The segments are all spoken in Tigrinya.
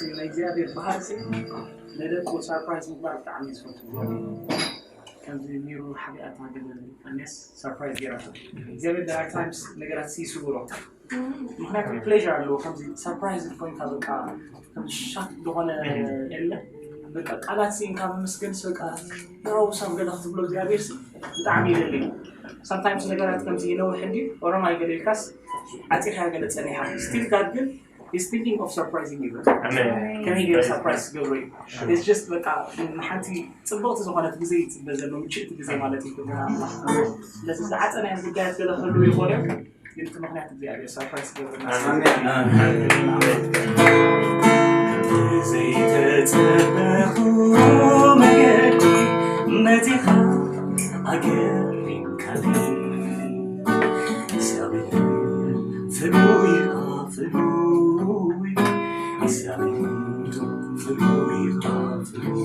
ናይ እግዚኣብሔር ባህሪ ሲ ነደቁ ሰርፕራይዝ ምግባር ብጣዕሚ እዩ ዝፈቱ። ከምዚ ሚሩ ሓቢኣትና ገለ ቀንስ ሰርፕራይዝ ገይራቶ እግዚኣብሔር ደራይ ታይምስ ነገራት ሲ ይስውሮ። ምክንያቱ ፕሌር ኣለዎ ከምዚ ሰርፕራይዝ ኮይንካ በቃ ከም ሻክ ዝኾነ የለ በቃ ቃላት ሲንካ መመስገንስ በቃ ራው ሰብ ገለ ክትብሎ እግዚኣብሔር ሲ ብጣዕሚ ይደሊ። ሳምታይምስ ነገራት ከምዚ ይነውሕ እንዲ ኦሮማይ ገለ ኢልካስ ዓፂኻ ገለ ፀኒሓ ስቲል ጋድ ግን is thinking of surprising you። ከመይ ገይረ ሰርፕራይዝ ክገብሮ እዩ። It's just በቃ ንሓንቲ ፅብቕቲ ዝኾነት ግዜ ይፅበ ዘሎ ምችእቲ ግዜ ማለት እዩ። ስለዚ ዝዓፀናዮም ጉዳያት ገለ ክህሉ ይኾነ ግን እቲ ምክንያት እግዚኣብሔር ሰርፕራይዝ ክገብረና። ዘይተፀበኹ መገዲ መፂኻ ኣገሪምካኒ። እግዚኣብሔር ፍሉይ ኢኻ ፍሉይ። እግዚኣብሔር ፍሉይ ኢኻ ፍሉይ።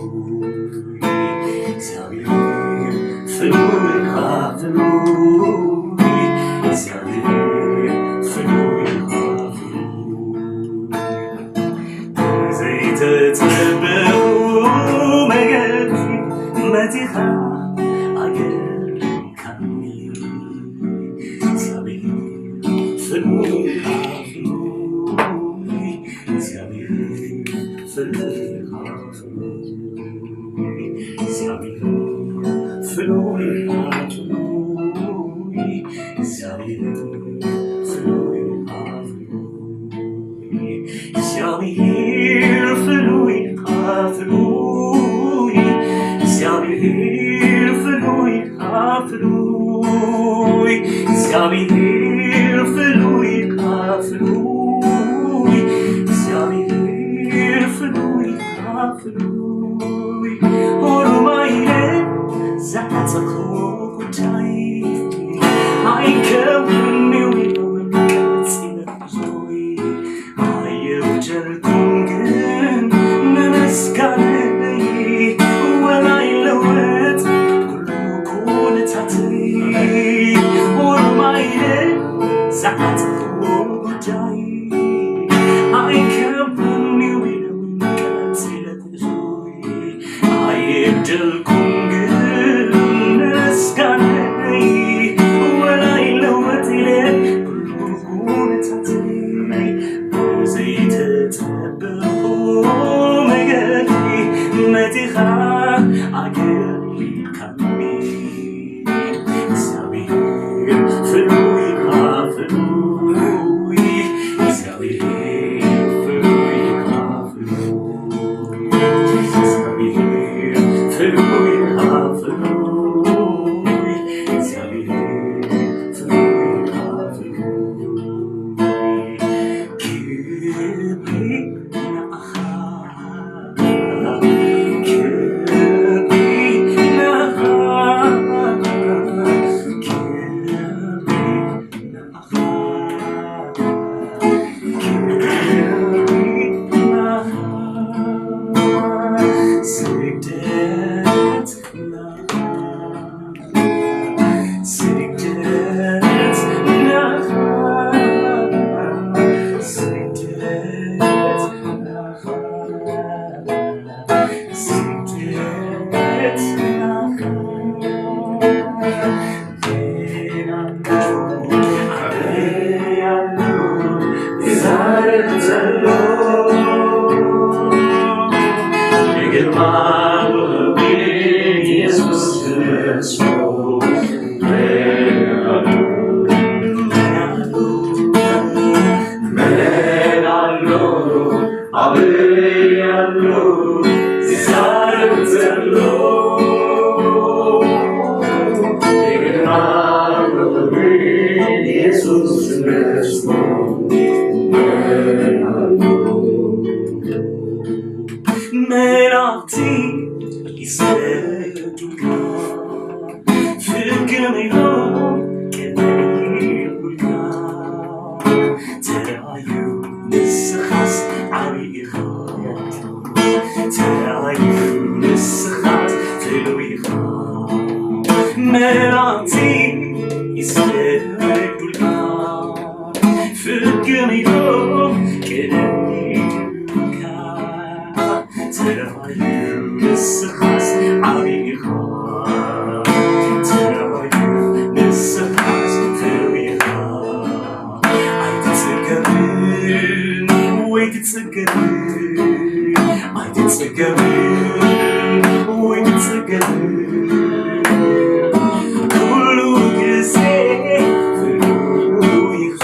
እግዚኣብሔር ፍሉይ ኢኻ ፍሉይ። እግዚኣብሔር ፍሉይ ኢኻ ፍሉይ። ዘይተጸበኹ መገዲ መጺኻ ኣገሪምካኒ። እግዚኣብሔር ፍሉይ ኢኻ ፍሉይ። እግዚኣብሔር ፍሉይ ኢኻ ፍሉይ። እግዚኣብሔር ፍሉይ ኢኻ ፍሉይ። እግዚኣብሔር ፍሉይ ኢኻ ፍሉይ። እግዚኣብሔር ፍሉይ ኢኻ ፍሉይ። እግዚኣብሔር ፍሉይ ኢኻ ፍሉይ። እግዚኣብሔር ፍሉይ ኢኻ ፍሉይ። እግዚኣብሔር ፍሉይ ኢኻ ፍሉይ። ኦሮማይነ ዝዓፀኹ ጉዳይ ኣይከውን'ዩ ኢሉ ቀፂለ ብዙይ። ኣየውጀልኩም ግን ንምስጋነይ ወላ ይለወጥ ኩሉ ኩነታተይ። ኦሮማይነ ዝዓፀኹ ጉዳይ ኣይከውን'ዩ ኢሉ ቀፂለ ብዙይ። ኣይብደልኩም ግን ምስጋነይ ወላ ይለወጥ ኢለ ኩሉ ኩነታተይ። ብዘይተጸበኹ መገዲ መጺኻ ኣገሪምካኒ። እግዚኣብሔር ፍሉይ ኢኻ ፍሉይ። እግዚኣብሔር ፍሉይ ኢኻ መላእክቲ ይሰግዱልካ፣ ፍግም ኢሎም ቅድሚ ይብሉልካ። ተራእዩ ንስኻስ ዓብዪ ኢኻ፣ ተራእዩ ንስኻስ ፍሉይ ኢኻ። መላእክቲ ይሰግዱልካ፣ ፍግም ኢሎም ቅድሚ ይብሉልካ። ንስኻስ ዓቢ ኢኻ፣ ተባዩ ንስኻስ ፍሉይ ኢኻ። ኣይትጽገብን ወይ ትጽገብን፣ ኣይትጽገብን ወይ ትጽገብን፣ ኩሉ ግዜ ፍሉይ ኢኻ።